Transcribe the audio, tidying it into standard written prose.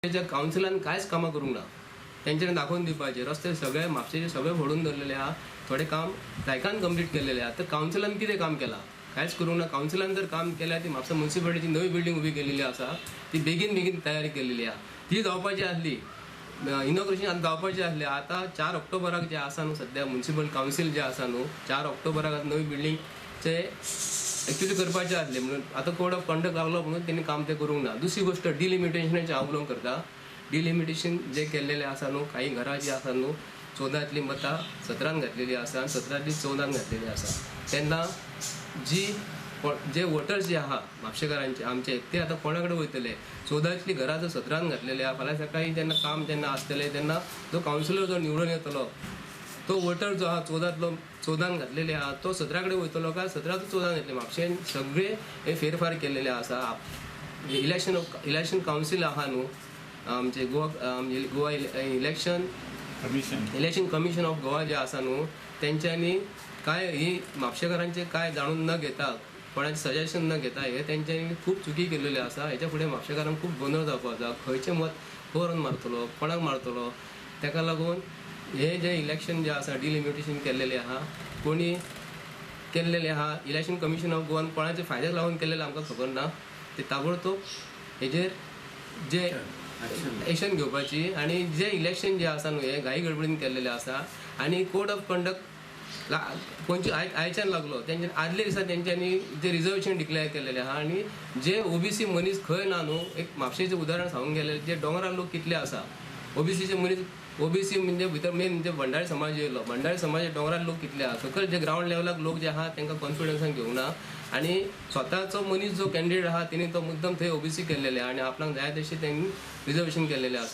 म्हापशेच्या कावन्सिलान कांयच कामां करूंक ना. तेंच्यांनी दाखोवन दिवपाचें रस्ते सगळे म्हापशेचे सगळे फोडून दवरलेले आहा, थोडे काम जायकान कंप्लीट केल्लेले आहा. तर कावन्सिलान कितें काम केलां? कांयच करूंक ना. कावन्सिलान जर काम केल्यार ती म्हापसा मुन्सिपालिटीची नवी बिल्डींग उबी केलेली आसा, ती बेगीन बेगीन तयारी केलेली आहा, ती जावपाची आसली, इनॉग्रेशन आतां जावपाचें आसलें. आतां 4 ऑक्टोबराक जें आसा न्हू सद्या मुन्सिपल कावन्सील जें आसा न्हू 4 ऑक्टोबराक आतां नवी बिल्डींगचे एक्चुअली करपाचें आसलें, म्हणून आतां कोड ऑफ कंडक्ट लागलो म्हणून तेणी काम तें करूंक ना. दुसरी गोश्ट डिलिमिटेशनाचें हांव उलोवंक करता. डिलिमिटेशन जें केल्लेलें आसा न्हू, कांय घरां जीं आसा न्हू 14तलीं मतां 17 घातलेलीं आसा आनी 17तलीं 14 घातलेलीं आसा. तेन्ना जी जे वोटर्स जे आहा म्हापशेकारांचे आमचे ते आतां कोणा कडेन वयतले? 14तलीं घरां जर 17 घातलेली आहा, फाल्यां सकाळीं जेन्ना काम जेन्ना आसतलें तेन्ना जो कावन्सिलर जो निवडून येतलो तो वोटर जो आहा 14तलो 14 घातलेले आहा तो 17 कडेन वयतलो काय 17 14 येतले? म्हापशेन सगळे हे फेरफार केल्लेले आसा. इलेक्शन कावन्सील आहा न्हू आमचे Goa Goa election election commission of Goa जे आसा न्हू तेंच्यांनी काय ही म्हापशेकारांचे काय जाणून न घेता, कोणाचें सजेशन न घेता हे तेंच्यांनी खूब चुकी केल्लेली आसा. हेच्या फुडें म्हापशेकारांक खूब गोंदळ जावपाक जाय, खंयचें मत खंय मारतलो, कोणाक मारतलो. ताका लागून हे जे इलेक्शन जे आसा डिलिमिटेशन केल्लेलें आहा, कोणी केल्लेलें आहा, इलेक्शन कमिशन ऑफ गोवान कोणाचे फायद्याक लागून केल्लेलें आमकां खबर ना. ते ताबडतोब हेजेर जे एक्शन घेवपाची आनी जे इलेक्शन जे आसा न्हू हे घाई गडबडीन केल्लेलें आसा. आनी कोड ऑफ कंडक्ट खंयचे आयच्यान लागलो तेंच्या आदल्या दिसा तेंच्यांनी जे रिजर्वेशन डिक्लेअर केल्लेलें आहा. आनी जे ओबीसी मनीस खंय ना न्हू, एक म्हापशेचें उदाहरण सांगूंक गेलें, जे दोंगरार लोक कितले आसा ओबीसीचे मनीस, ओबीसी म्हणजे भितर मेन म्हणजे भंडारी समाज येयलो, भंडारी समाज दोंगरार लोक कितले आहा, सकयल जे ग्रावंड लेवलाक लोक जे आहा तांकां कॉन्फिडन्सान घेवंक ना. आनी स्वताचो मनीस जो कॅन्डिडेट आहा तेणी तो मुद्दम थंय ओबीसी केल्लेले आहा आनी आपणाक जाय तशें तेणी रिजर्वेशन केल्लेलें आसा.